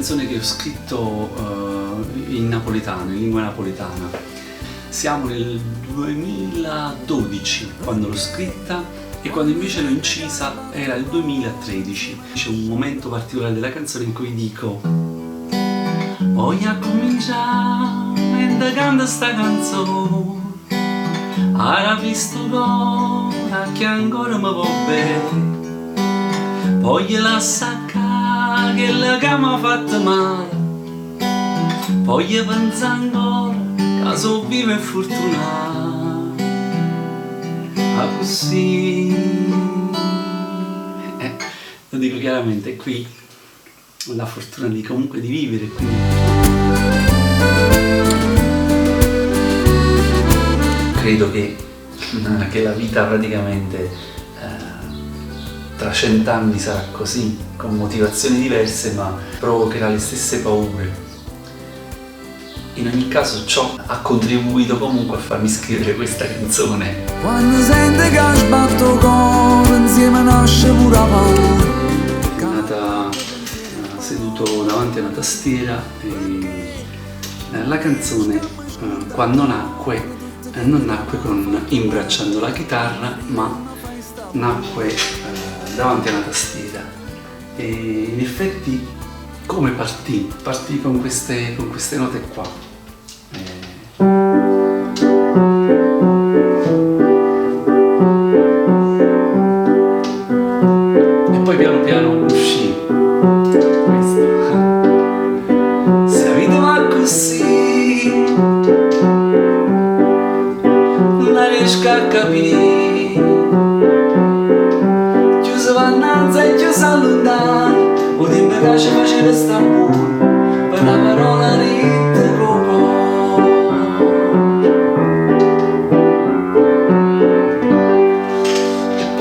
canzone che ho scritto in napoletano, in lingua napoletana. Siamo nel 2012 quando l'ho scritta e quando invece l'ho incisa era il 2013. C'è un momento particolare della canzone in cui dico: Voglio cominciare mentre canto sta canzone. Arape 'stu core a chi ancora mi vò bene. Voglio lassà chello che m'ha fatto male. Voglio pensare ancora che so' vivo e fortunato. Accussì. Lo dico chiaramente qui, la fortuna di comunque di vivere, quindi credo che la vita praticamente tra 100 anni sarà così, con motivazioni diverse, ma provocherà le stesse paure. In ogni caso ciò ha contribuito comunque a farmi scrivere questa canzone. Quando sente che sbatto cuore insieme nasce pure la paura. È nata seduto davanti a una tastiera e la canzone quando nacque non nacque con imbracciando la chitarra, ma nacque davanti a una tastiera. E in effetti come partì? Partì con queste note qua. E poi piano piano uscì questo. Se 'a vita va così, non riesco a capire. Cchiù si va annanze e cchiù si allontana, 'o tiempo che ci faceva sta buono, per una parola ritta co' core.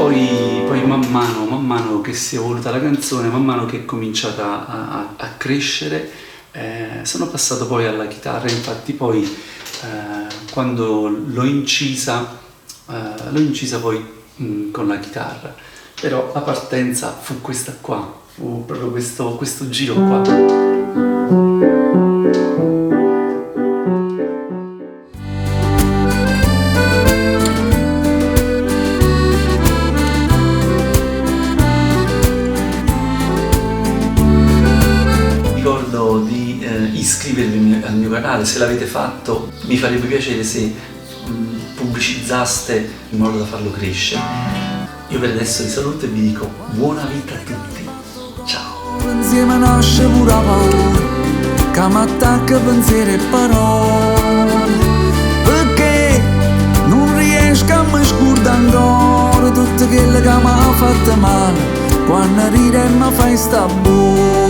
E poi man mano che si è evoluta la canzone, man mano che è cominciata a crescere, sono passato poi alla chitarra. Infatti poi quando l'ho incisa poi con la chitarra. Però la partenza fu questa qua, fu proprio questo giro qua. Ricordo di iscrivervi al mio canale, se l'avete fatto mi farebbe piacere se pubblicizzaste in modo da farlo crescere. Io per adesso vi saluto e vi dico buona vita a tutti. Ciao! Insieme nasce pure la paura che mi attacca pensieri e parole perché non riesco a mi scordare ancora tutto quello che mi ha fatto male quando ride e mi fai sta buono.